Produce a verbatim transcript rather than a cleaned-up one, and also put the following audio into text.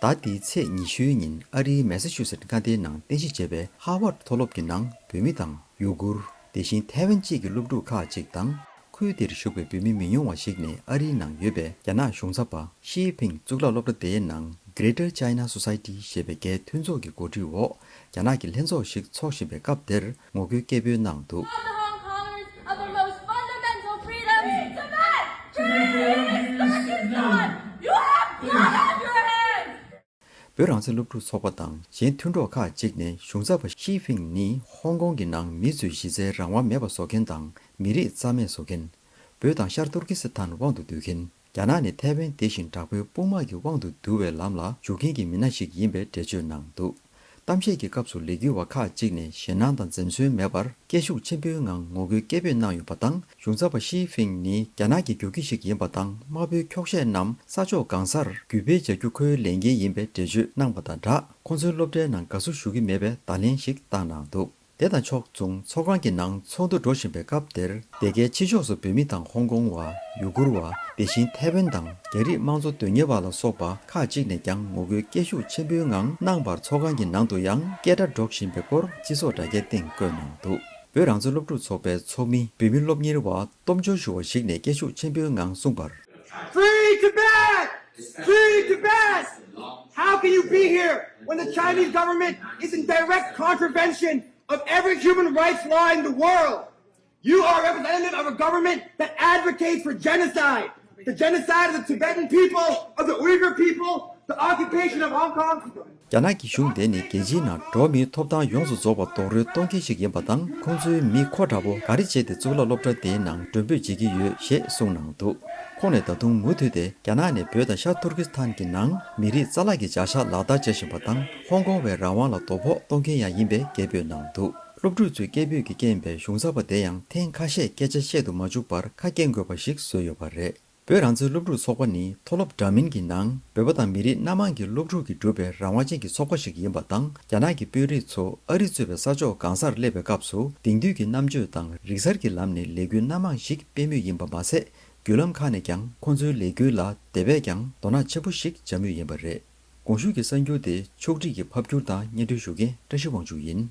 ཟླ་འདིའི་ཚེས་ཉི་ཤུའི་ཉིན་ཨ་རིའི་མེ་ས་ཆུ་སེད་མངའ་སྡེའི་ནང་རྟེན་གཞི་བྱས་པའི་ཧ་ཝར་མཐོ་སློབ་ཀྱི་ནང་བོད་མི་དང་ཡུ་གུར། དེ་བཞིན་ཐའེ་ཝན་བཅས་ཀྱི་སློབ་ཕྲུག་ཁག་ཅིག་དང་། ཁུལ་དེར་བཞུགས་པའི་བོད་མི་མི་ཉུང་བ་ཞིག་ནས་ཨ་རིའི་ནང་ཡོད་པའི་རྒྱ་ནག་གཞུང་ཚབ་པ་ཤི་ཡི་ཕིང་གཙུག་ལག་སློབ་གྲྭ་དེའི་ནང་Greater China Society ཞེས་པའི་འགན་མཐུན་ཚོགས་ཀྱི་གོ་སྒྲིག་འོག་རྒྱ་ནག་གི་ལྷན་ཚོགས་ཤིག་འཚོགས་བཞིན་པའི་སྐབས་དེར་ངོ་རྒོལ་སྐད་འབོད་གནང་འདུག། Rob the Hong Kongers of their most fundamental freedom. Tibet! Turkestan! You have blood on your hands! བོད་རང་བཙན་སློབ་ཕྲུག་ཚོགས་པ་དང་གཞན་མཐུན་གྲོགས་ཁག་ཅིག་ནས་གཞུང་ཚབ་པ་ཤི་ཕིང་ནི་ཧོང་ཀོང་གི་ནང་མི་ཚོའི་གཞི་རྩའི་རང་དབང་མེད་པ་བཟོ་མཁན་དང་མི་རིགས་རྩ་མེད་བཟོ་མཁན། བོད་དང་ཤར་ཏུར་ཀི་སི་ཐན་དབང་དུ་བསྡུ་མཁན། རྒྱ་ནག་ནས་ཐའེ་ཝན་དེ་བཞིན་དྲག་པོའི་དཔུང་དམག་གི་དབང་དུ་བསྡུ་བའི་ལམ་ལ་འཇུག་མཁན་གྱི་མི་སྣ་ཞིག་ཡིན་པའི་འགྲེལ་བརྗོད་གནང་འདུག། གཏམ་བཤད་ཀྱི་སྐབས་སུ་ལས་འགུལ་བ་ཁག་ཅིག་ནས་ཞེད་སྣང་དང་འཛེམ་ཟོན་མེད་པར་སྐད་ཤུགས་ཆེན་པོའི་ངང་ངོ་རྒོལ་སྐད་འབོད་གནང་ཡོད་པ་དང་། གཞུང་ཚབ་པ་ཤི་ཕིང་ནི་རྒྱ་ནག་གི་རྒྱུག་ཁྱི་ཞིག་ཡིན་པ་དང་། དམར་པོའི་འཁྱོག་བཤད་རྣམས་ས་ཕྱོགས་གང་སར་རྒྱུད་སྤེལ་བྱ་རྒྱུ་ཁོའི་ལས་འགན་ཡིན་པའི་འགྲེལ་བརྗོད་གནང་པ་དང་སྦྲགས། ཁོང་ཚོའི་སློབ་གྲྭའི་ནང་དགའ་བསུ་ཞུ་གི་མེད་པའི་བརྡ་ལན་ཞིག་བཏང་གནང་འདུག། དེ་དང་ཕྱོགས་མཚུངས་ཚོགས་ཁང་གི་ནང་ཚོགས་འདུ་འགྲོ་བཞིན་པའི་སྐབས་དེར། སྡེ་དགེའི་ཕྱི་ཕྱོགས་སུ་བོད་མི་དང་ཧོང་ཀོང་བ། ཡུ་གུར་བ། དེ་བཞིན་ཐའེ་ཝན་དང་རྒྱ་རིགས་དམངས་གཙོ་དོན་གཉེར་བ་ལ་སོགས་པ་ཁག་ཅིག་ནས་ཀྱང་ངོ་རྒོལ་སྐད་ཤུགས་ཆེན་པོའི་ངང་གནང་བར། ཚོགས་ཁང་གི་ནང་དུ་ཡང་སྐད་སྒྲ་སྒྲོག་བཞིན་པའི་སྐོར་སྤྱི་ཚོགས་དྲ་རྒྱའི་སྟེང་བཀོད་གནང་འདུག། བོད་རང་བཙན་སློབ་ཕྲུག་ཚོགས་པའི་ཚོགས་མི་བོད་མི་སློབ་གཉེར་བ་སྟོབས་འབྱོར་ཞུ་བ་ཞིག་ནས་སྐད་ཤུགས་ཆེན་པོའི་ངང་གསུངས་པར། Free Tibet! Free Tibet! How can you be here when the Chinese government is in direct contravention of every human rights law in the world? You are a representative of a government that advocates for genocide. The genocide of the Tibetan people, of the Uyghur people, the occupation of Hong Kong. རྒྱ་ནག་གི་གཞུང་དེ་ནི་རྒྱལ་སྤྱིའི་ནང་འགྲོ་བ་མིའི་ཐོབ་ཐང་ཡོངས་སུ་རྫོགས་པ་རྡོག་རོལ་གཏོང་མཁན་ཞིག་ཡིན་པ་དང་། ཁོང་ཚོའི་མི་ཁོ་འདྲ་པོ་ག་རེ་བྱས་ཏེ་གཙུག་ལག་སློབ་གྲྭ་དེའི་ནང་མགྲོན་འབོད་བྱེད་ཀྱི་ཡོད་ཞེས་གསུངས་གནང་འདུག། ཁོང་ནས་ད་དུང་མུ་མཐུད་དེ་རྒྱ་ནག་ནས་བོད་དང་ཤར་ཏུར་ཀི་སི་ཐན་གྱི་ནང་མི་རིགས་རྩ་བརླག་གི་བྱ་གཞག་ལག་བསྟར་བྱེད་བཞིན་པ་དང་། ཧོང་ཀོང་བའི་རང་དབང་ལ་དོ་ཕོག་གཏོང་མཁན་ཡང་ཡིན་པའི་སྐད་འབོད་གནང་འདུག། སློབ་ཕྲུག་ཚོའི་སྐད་འབོད་ཀྱི་རྐྱེན་པས་གཞུང་ཚབ་པ་དེ་ཡང་ཐེངས་ཁ་ཤས་སྐད་ཆ་བཤད་དུ་མ་བཅུག་པར་ཁ་སྐྱེངས་དགོས་པ་ཞིག་བཟོས་ཡོད་པ་རེད། བོད་རང་བཙན་སློབ་ཕྲུག་ཚོགས་པ་ནི་མཐོ་སློབ་འདྲ་མིན་གྱི་ནང་བོད་པ་དང་མི་རིགས་སྣ་མང་གི་སློབ་ཕྲུག་གིས་གྲུབ་པའི་རང་དབང་ཅན་གྱི་ཚོགས་པ་ཞིག་ཡིན་པ་དང་། རྒྱ་ནག་གི་དཔོན་རིགས་ཚོ་ཨ་རི་གཙོས་པའི་ས་ཕྱོགས་གང་སར་སླེབས་པའི་སྐབས་སུ་དེང་དུས་ཀྱི་རྣམ་དཔྱོད་དང་རིག་གསར་གྱི་ལམ་ནས་ལས་འགུལ་སྣ་མང་ཞིག་སྤེལ་མུས་ཡིན་པ་མ་ཟད། བརྒྱུད་ལམ་ཁག་ནས་ཀྱང་ཁོང་ཚོའི་ལས་འགུལ་ལ་དེ་བས་ཀྱང་དོ་སྣང་ཆེན་པོ་ཞིག་བྱ་མུས་ཡིན་པ་རེད། གོང་ཞུས་ཀྱི་གསར་འགྱུར་དེ་ཕྱོགས་སྒྲིག་གིས་ཕབ་སྒྱུར་དང་སྙན་སྒྲོན་ཞུ་མཁན་བཀྲ་ཤིས་དབང་ཕྱུག་ཡིན།